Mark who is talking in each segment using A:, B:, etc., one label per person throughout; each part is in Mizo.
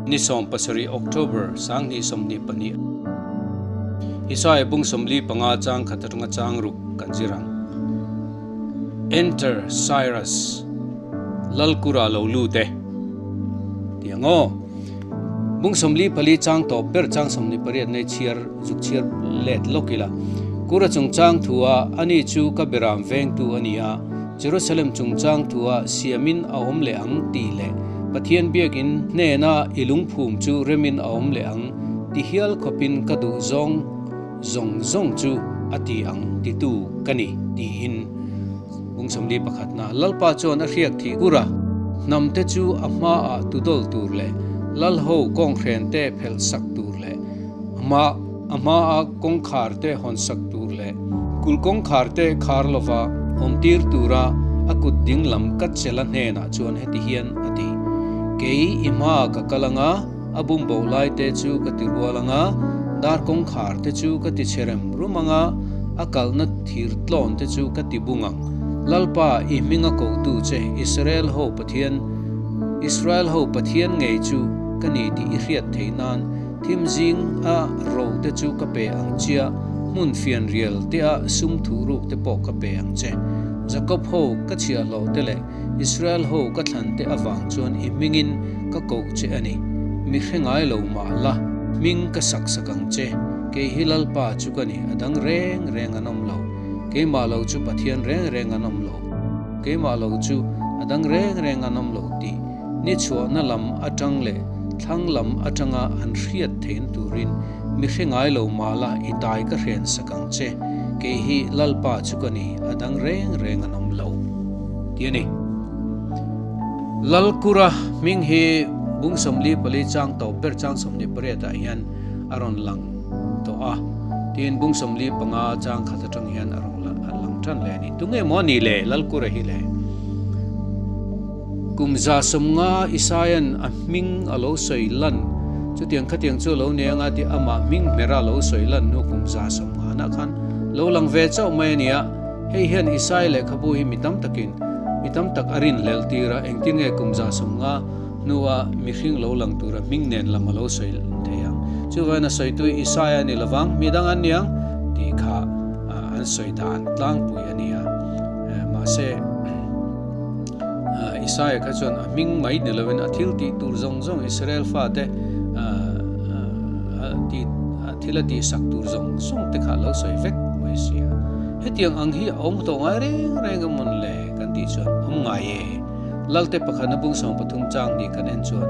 A: Ni 17 October 2022 Isaiah bung 45 chang khat atanga chang ruk kan zir ang. Enter Cyrus Lalkura lo lut e. Ti ang aw. Bung 44 chang tawp ber chang 28 nei chhiar zuk chhiar let lawk ila. Kura chungchang thua ani chu ka beram vengtu a ni a. Jerusalem chungchang thua siamin a awm leh ang tih leh Pathian biakin hnena i lungphum chu remin a awm leh ang ti hial khawpin ka duh zawng zawng zawng chu a ti ang titu ka ni tiin bung 41 na Lalpa chuan a hriak thih gur a. Hnamte chu a hmaah tudawl tur leh Lalho kawnghren te phelh sak tur leh a a hmaa kawngkhar te hawn sak tur leh kulh kawngkhar te khar lova awm tir tura a kut ding lam ka chela hnenah chuan heti hian a ti, Kei i hma ka kal anga, a bumbo lai te chu ka ti rual anga, dar kawngkhar te chu ka ti chhe rem rum anga, a kalhna thir tlawn te chu ka ti bung ang. Lalpa, i hminga kotu che Israel ho Pathian, Israel ho Pathian ngei chu ka ni tih i hriat theih nan, Thim zing a ro te chu ka pe ang chia, hmun fian rial te a sum thuh ruk te pawh ka pe ang che. Jakob ho ka chhiahhlawh te leh Israel ho ka thlan te avang chuan i hmingin ka koh che a ni. Mi hre ngai lo mah la, hming ka sak sak ang che. Kei hi Lalpa chu ka ni, a dang reng reng an awm lo. Keimah lo chu Pathian reng reng an awm lo. Keimah lo chu a dang reng reng an awm lo tih Ni chhuahna lam atang leh thlang lam atanga an hriat theihna turin mi hre ngai lo mah la i tai ka hren sak ang che, kei hi Lalpa chu ka ni, a dang reng reng an awm lo, ti a ni. Lalkura hming hi bung 44 chang tawp ber chang 28 ah hian a rawn lang tawh a, tin bung 45 chang khat atang hian a rawn lang tan leh a ni. Tunge maw a nih le Lalkura hi le? Kum 150 Isaia'n a hming a lo sawi lan, chutiang khatiang chu a lo nei anga tih amah hming hmera a lo sawi lan hnu kum 150 nah khan lo lang ve chauh mai a ni a. Hei hian Isaia lehkhabu hi mi tam takin mi tam tak a rinhlelh tir a, engtin nge kum 150 hnua mihring lo lang tura hming nen lam a lo sawi thei ang? Chuvangin a sawitu hi Isaia a ni lovang, mi dang an ni ang tih kha an sawi dan tlangpui a ni a. Mahse. Isaia kha chuan a hming mai ni lovin a thil tih tur zawng zawng Israel fate tih thil a tih sak tur zawng zawng te kha a lo sawi vek mai si a. Hetiang ang hi a awm tawh ngai reng reng a mawn le kan tih chuan awm ngai e. Lalte pakhat na bung 13 chang ni kan en chuan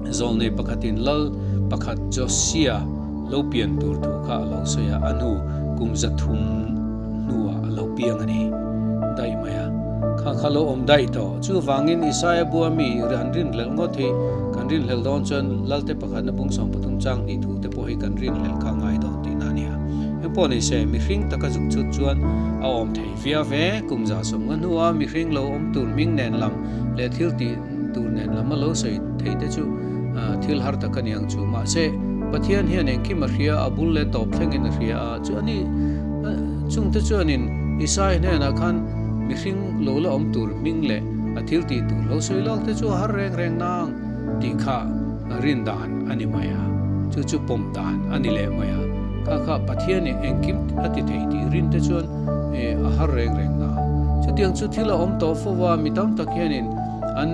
A: zawlnei pakhatin lal pakhat Josia lo pian tur thu kha a lo sawi a, a hnu kum 300 hnuah a lo piang a ni daih mai a. Kha kha lo awm daih tawh. Chuvangin Isaia bua mi han rinhlelh ngawt hi kan rinhlelh dawn chuan Lalte pakhatna bung 13 chang hnih thu te pawh hi kan rinhlelh kha ngai dawn tihna a ni a. Eng pawh ni se, mihring taka zuk chhut chuan a awm thei viau ve. Kum 150 hnua mihring lo awm tur hming nen lam leh thil tih tur nen lam a lo sawi theih te chu thil har tak a ni ang chu. Mahse, Pathian hian engkim a hria a, bul leh tawp thlengin a hria a, chu a ni. Chungte chuanin Isai hnenah khan mihring lo la awm tur hming leh a thil tih tur lo sawi lawk te chu a har reng reng nang tih kha rin dan a ni mai a, chu chu pawm dan a ni leh mai a. Kha kha Pathianin engkim a ti thei tih rin te chuan a har reng reng nang. Chutiang chu thil a awm tawh fo va, mi tam tak hianin an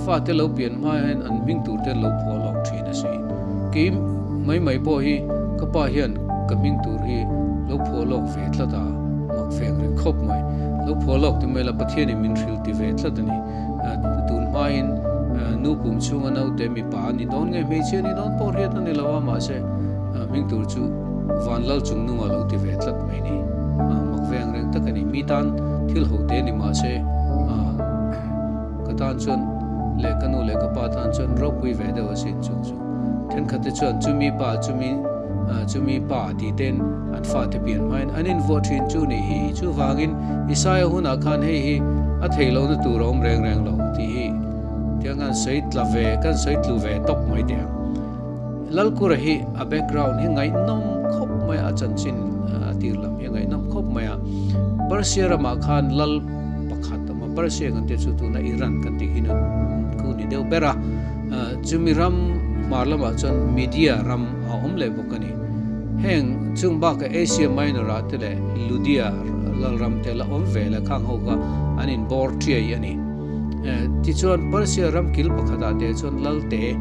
A: fate lo pian hma hian an hming tur te an lo phuah lawk thin a si. Kei mai mai pawh hi ka pa hian ka hming tur hi lo phuah lawk ve tlat a, mak veng reng khawp mai. Lo phuah lawk ti mai la Pathianin min hrilh ti ve tlat a ni. Tun hmain nu pum chhunga naute mipa a ni dawn nge hmeichhia a ni dawn pawh hriat a ni lo a, mahse hming tur chu Vanlal Chungnunga lo ti ve tlat mai ni. Mak veng reng tak a ni. Mi tan thil ho te ni mahse ka tan chuan leh ka nu leh ka pa tan chuan ropui ve deuh asin chung chu. Thenkhat te chuan chumi pa chumi chumi pa tih ten an fate pian hmain an invuah thin chu nih hi. Chuvangin Isaia hunah khan hei hi a thei lohna tur a awm reng reng lo tih hi tiang kan sawi tla ve kan sawi tlu ve tawp mai teh ang. Lalkura hi a background hi ngaihnawm khawp mai a, a chanchin a tir lam hi a ngaihnawm khawp mai a. Persia ramah khan lal pakhat a awm a. Persia kan tih chu tuna Iran kan tih hi khu ni deuh ber a. Chumi ram hmar lamah chuan Media ram a awm leh bawk a ni. Heng chung bakah Asia Minor ah te leh Ludia lalram te la awm ve leh khang ho kha an inbawr ṭiai a ni. Tichuan Persia ram kil pakhatah te chuan Lalte,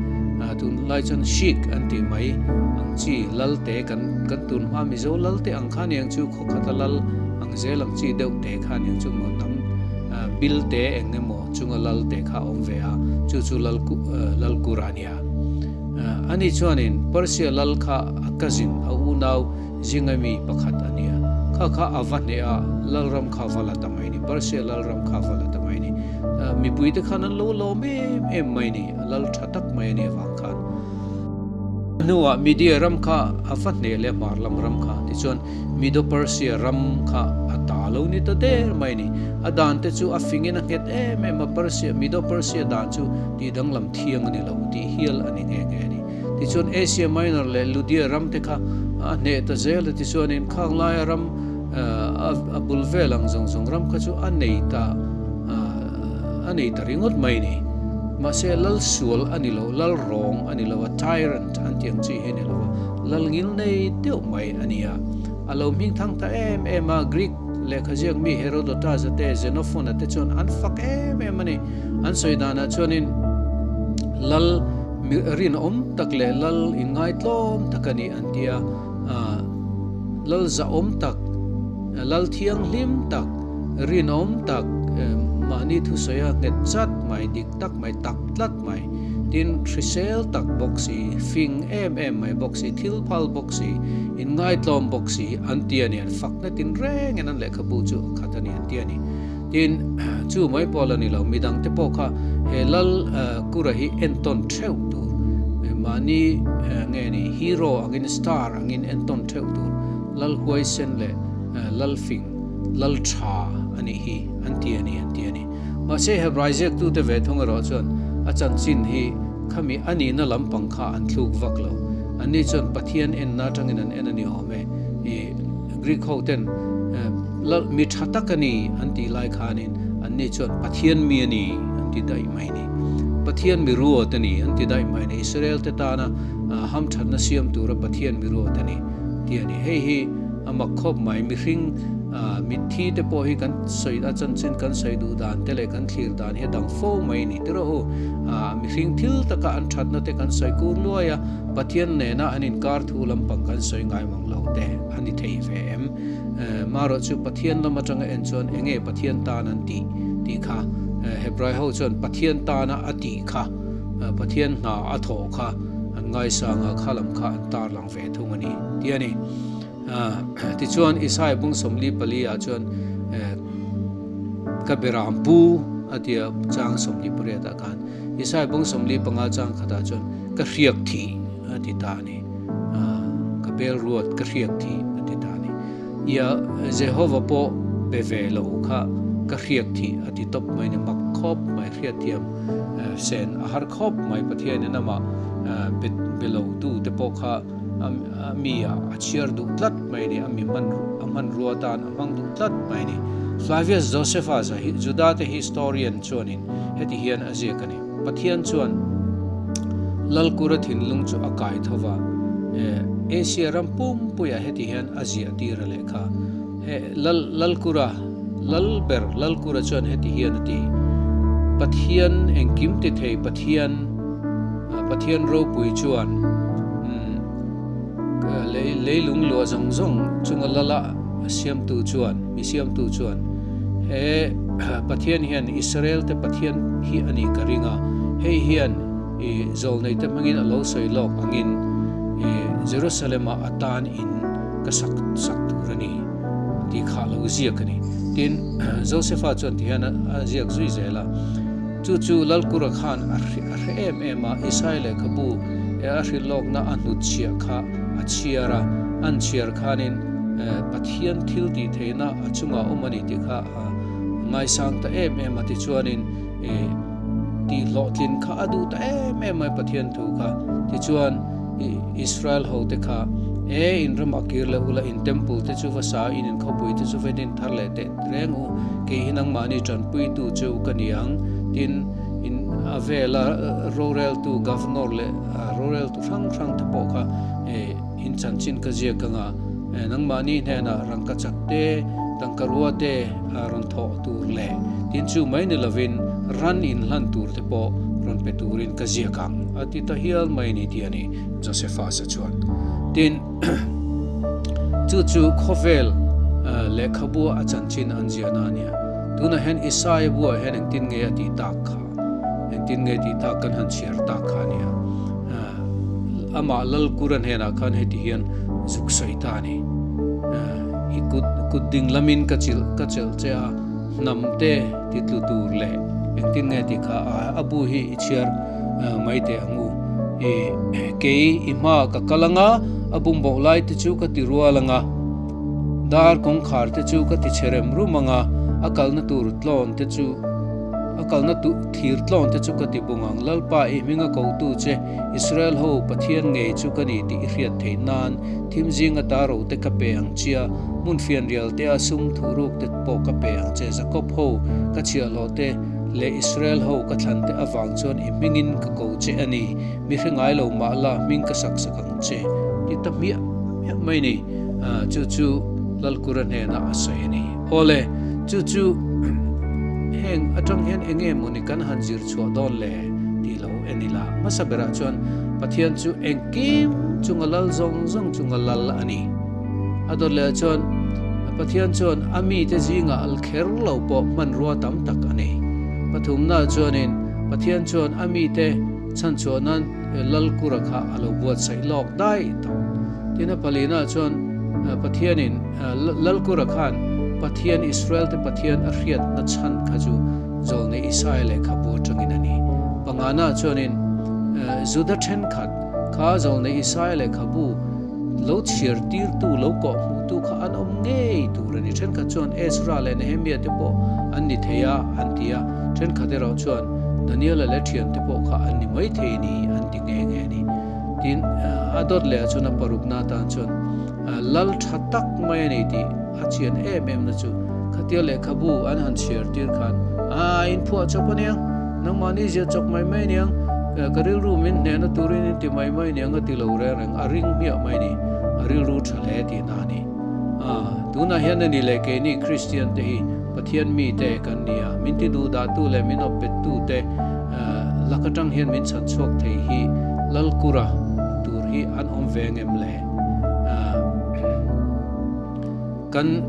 A: tunlai chuan Sheikh an tih mai ang chi Lalte kan kan tun hma Mizo Lalte ang kha niang chu khawkhata lal ang zel ang chi deuh te kha niang chu maw hnam bilte eng emaw chunga Lalte kha a awm ve a, chu chu Lal Lalkura a nia. Ani chuanin Persia lal kha a cousin, a unau zinga mi pakhat a nia. Kha kha a va hneh a, lalram kha va la ta mai ni, Persia lalram kha va la ta mai ni. Mipuite khan an lo lawm em em mai ni, a lal tha tak mai a nih avang khan. A hnuah Media ram kha a va hneh leh hmar lam ram kha, tichuan Medo-Persia ram kha a ta lo ni ta der mai ni. A dan te chu a fingin a nghet em em a, Persia, Medo-Persia dan chu tih danglam thiang a ni lo tih hial a ni nghe nghe a ni. Tichuan Asia Minor leh Ludia ram te kha a hneh ta zel a, tichuanin khang laia ram a bul vel ang zawng zawng ram kha chu a nei ta a nei ta ringawt mai ni. Mahse lal sual a ni lo, lal rawng a ni lo a, tyrant an tih ang chi hi a ni lo a, lal ngil nei deuh mai a ni a. A lo hming thang ta em em a, Greek lehkha ziak mi Herodotus-a te, Xenophon-a te chuan an fak em em a ni. An sawi danah chuanin lal mi rinawm tak leh lal inngaitlawm tak a ni an ti a, lal zahawm tak, lal thianghlim tak, rinawm tak, mahni thusawi a nghet chat mai, dik tak mai, tak tlat mai, tin hrisel tak bawk si, fing em em mai bawk si, thil phal bawk si, inngaitlawm bawk si an ti a ni, an fakna tinrengin an lehkhabu chu a khat a ni an ti a ni. Tin, chu mai pawh la ni lo, midangte pawh kha he lal kura hi entawn theuh tur, mahni nge ni hero angin star angin entawn theuh tur, lal huaisen leh lal fing, lal tha a nih hi an ti a ni an ti a ni. Mahse Hebrai ziaktute ve thung erawh chuan a chanchin hi khami a nihna lampang kha an thluk vak lo. Anni chuan Pathian enna atangin an en a ni awm e. I Greek ho ten Lal mi tha tak a ni an tih lai khanin anni chuan Pathian mi a ni an ti daih mai ni. Pathian mi ruat a ni an ti daih mai ni. Israel te tana hamthatna siam tura Pathian mi ruat a ni tih a ni. Hei hi a mak khawp mai. Mihring mitthi te pawh hi kan sawi a chanchin kan sawi duh dan te leh kan thlir dan hi a dang fo mai ni. Ti rawh u, mihring thil taka an thatna te kan sawi kur luai a, Pathian nena an inkar thu lampang kan sawi ngai mang lo te a ni thei ve em? Marawh chu Pathian lam atanga en chuan enge Pathian tan an tih tih kha Hebrai ho chuan Pathian tana a tih kha Pathian hna a thawh kha an ngaisang a, kha lam kha an tarlang ve thung a ni tih a ni. Tichuan Isaiah bung 44 ah chuan ka beram pu a tia chang 28 ah khan Isaiah bung 45 chang khatah chuan ka hriak thih a ti ta a ni. Ka bel ruat ka hriak thih a ti ta a ni. Ia Jehova pawh be ve lo kha ka hriak thih a ti tawp mai ni. Mak khawp mai hriatthiam sen a har khawp mai Pathianin amah be lo tu te pawh kha a mi a chhiar duh tlat mai ni. A mi hman a hmanrua tan a hmang duh tlat mai ni. Flavius Josephus a hi Juda te historian chuanin heti hian a ziak a ni. Pathian chuan Lalkura thinlung chu a kai tho va, Asia ram pumpuiah heti hian a ziah tir a lehkha. He Lal Lalkura, Lal ber Lalkura chuan heti hian a ti, Pathian engkim ti thei Pathian, Pathian ropui chuan lei leilung luah zawng zawng chunga Lala siamtu chuan, mi siamtu chuan he Pathian hian Israel te Pathian hi a nih ka ring a, hei hian i zawlnei te hmangin a lo sawi lawk angin i Jerusalem ah a tan in ka sak sak tur a ni tih kha a lo ziak a ni. Tin, Josefa chuan ti hian a ziak zui zel a, Chu chu Lalkura khan a hre em em a, Isai lehkhabu e a hrilh lawkna a hnutchhiah kha a chhiar a, an chhiar khanin Pathian thil tih theihna a chungah awm a ni tih kha a ngaisang ta em em a, tichuanin tih hlawhtlin kha a duh ta em em mai Pathian thu kha, tichuan Israel hote kha E, in ramah kir leh ula, in temple te chu va sa in, in khawpui te chu va din thar leh teh reng u, kei hi nangmahni tanpuitu che u ka ni ang. Tin, in a vela roreltu governor leh roreltu hrang hrang te pawh kha in chanchin ka ziak anga nangmahni hnenah rangkachak te, tangkarua te rawn thawh tur leh tin chu mai ni lovin ran inhlan tur te pawh rawn pe turin ka ziak ang a ti ta hial mai ni tih a ni Josephus-a chuan. Tin, chu chu khawvel lehkhabua a chanchin an ziahna a nia. Tunah hian Isaia buah hian engtin nge a tih tak kha, engtin nge tih tak kan han chhiar tak kha a nia. Amah Lalkura hnenah khan heti hian zuk sawi ta a ni. I kut kut ding lamin ka chilh ka chelh che a, hnam te ti tlu tur leh engtin nge tih kha a bu hi i chhiar mai teh ang u. I kei i hma ka kal anga, a bumboh lai te chu ka ti rual anga, dar kawngkhar te chu ka ti chhe rem rum anga, a kalna tur tlawn te chu a kalna tu thir tlawn te chu ka ti bung ang. Lalpa i hminga kotu che Israel ho Pathian ngei chu ka ni tih i hriat theih nan Thim zinga ta ro te ka pe ang chia, hmun fianrial te a sum thuhruk te pawh ka pe ang che. Jakob ho ka chhiahhlawh te leh Israel ho ka thlan te avang chuan i hmingin ka ko che a ni. Mi hre ngai lo mah la hming ka sak sak ang che ti ta hmiah hmiah mai ni. Chu chu Lalkura hnenah a sawi a ni. Awle, chu chu heng atang hian eng nge mawni kan han zir chhuah dawn le tih lo en ila. Hmasa berah chuan Pathian chu engkim chunga lal zawng zawng chunga lal a ni. A dawt leh chuan Pathian chuan a mite zingah al kher lo pawh hmanrua tam tak a nei. Pathumna chuanin Pathian chuan a mite chhanchhuah nan lal kura kha a lo buatsaih lawk daih tawh. Tin a palina chuan Pathianin lal kura khan Pathian Israelte Pathian a hriatna chhan kha chu Zawlnei Isaia lehkhabu atangin a ni. Pangana chuanin Juda thenkhat kha Zawlnei Isaia lehkhabu lo chhiar tirtu, lo kawh hmuhtu kha an awm ngei tur a ni. Thenkhat chuan Ezra leh Nehemia te pawh an ni thei a, an ti a. Thenkhat erawh chuan Daniela leh thiante pawh kha an ni mai thei ni, an ti nghe nghe a ni. Tin, a dawt leh ah chuan a parukna atan chuan Lal tha tak mai a ni tih a chian em em na chu khatia lehkhabu an han chhiar tir khan a inphuah chawp a niang, nangmahni ziah chawp mai mai aniang, ka rilru min hnehna turin in ti mai mai aniang a ti lo reng reng, a ring hmiah mai a ni, a rilru tha hle tihna a ni. A, tunah hian a ni leh keini Kristian te hi Pathian mite kan ni a, min ti duhdahtu leh min awpbettu te lak atang hian min chhan chhuak thei hi Lalkura tur hi an awm ve ngem le? Kan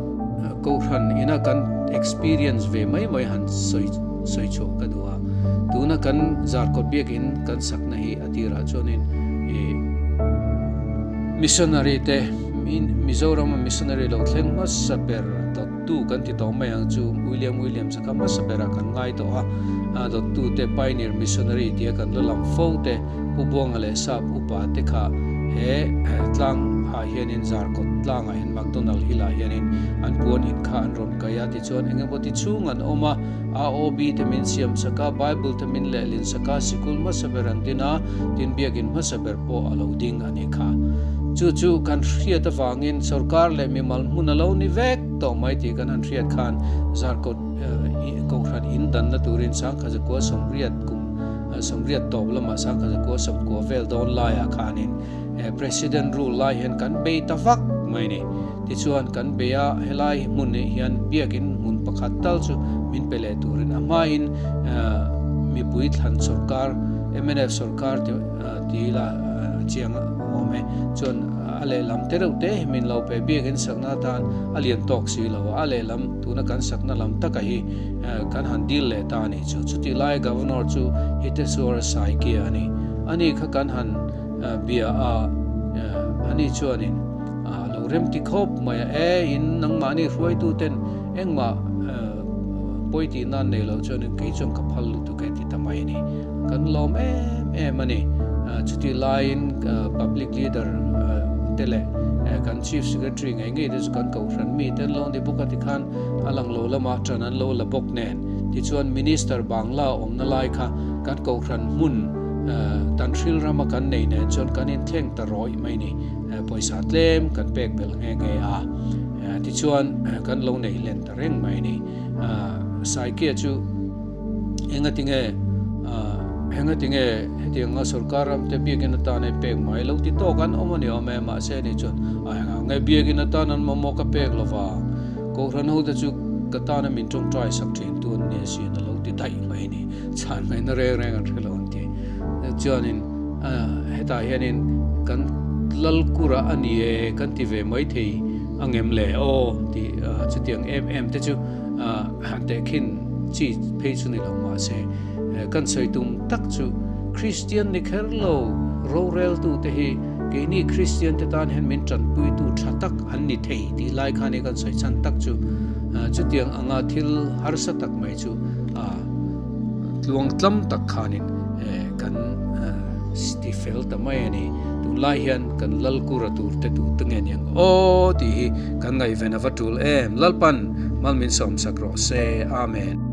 A: kohhran ina kan experience ve mai mai han sawi sawi chhuah ka duh a. Tuna kan Zarkawt biakin kan sakna hi a tirah chuanin ih missionary te Mizorama missionary lo thleng hmasa ber dawttu kan ti tawh mai ang chu William Williams a kha hmasa berah kan ngai tawh a. Dawttu te pioneer missionary tia kan la lang fo te Pu Buanga leh Sap upa te kha he tlang ah hianin Zarkawt tlang ah hian McDonald Hill ah hianin an puan in kha an rawn kai a tichuan eng emaw ti chhung an awm a, AOB te min siam sak a, Bible te min lehlin sak a, sikul hmasa ber an din a, tin biakin hmasa ber pawh a lo ding a ni kha. Chu chu kan hriat avangin sorkar leh mimal hmun a lo ni vek tawh mai tih kan han hriat khan Zarkawt Kohhran in danna turin Sangkha Zakua 80 kum Sawmriat tawp lamah Sangkhat Zakua sawmkua vel dawn laiah khanin President rule lai hian kan bei ta vak mai ni. Tichuan kan bei a, helai hmun nih hian biakin hmun pakhat tal chu min pe leh turin a hmain mipui thlan sorkar mnf sorkar ti ila chiang awm e. Chuan a lehlam te reuh te hi min lo pe biakin sakna atan a lian tawk si lo a, a lehlam tuna kan sakna lam taka hi Kan han dil leh ta a nih chu. Chutih lai Governor chu Hiteswar Saikia a ni. Ani kha kan han bia a, ani chuanin a lo remti khawp mai a, E, in nangmahni hruaituten engmah pawi tih nan nei loh chuanin kei chuan ka phal lutuk e ti ta mai a ni. Kan lawm em em a ni. Chutih laiin public leader te leh kan Chief Secretary ngei ngei te chu kan kohhran mi te an lo ni bawk a tikhan A lang lo lamah ṭan an lo la bawk nen. Tichuan Minister Bangla awmna lai kha kan kohhran hmun Tanhril rama kan nei nen chuan kan inthleng ta rawih mai ni. Pawisa tlem kan pek belh nghe nghe a, tichuan kan lo nei hlen ta reng mai a ni. Saikia chu engatinge engatinge hetianga sorkar ram te biakin atan ei pek mai lo ti tawk an awm a ni awm e, mahse ani chuan a enga nge biakin atan an mamawh ka pek lova, Kohhran ho te chu ka tana min tawngtai sak thin tu an ni asin a lo ti daih mai a ni. Chhan ngaihna reng reng an hre lo an ti. Chuanin hetah hianin kan Lalkura a ni e kan ti ve mai thei angem le aw tih chutiang em em te chu tehkhin chi phei chu ni lo mahse kan sawi tum tak chu Kristian ni kher lo roreltu te hi keini Kristian te tan hian min tanpuitu tha tak an ni thei tih lai khan hi kan sawi chhan tak chu chutiang anga thil harsa tak mai chu tluang tlam tak khanin kan ti fel ta mai a ni. Tunlai hian kan Lalkura tur te duh ta nge niang aw tih hi kan ngaihven a va tul em. Lalpan mal min sawmsak rawh se. Amen.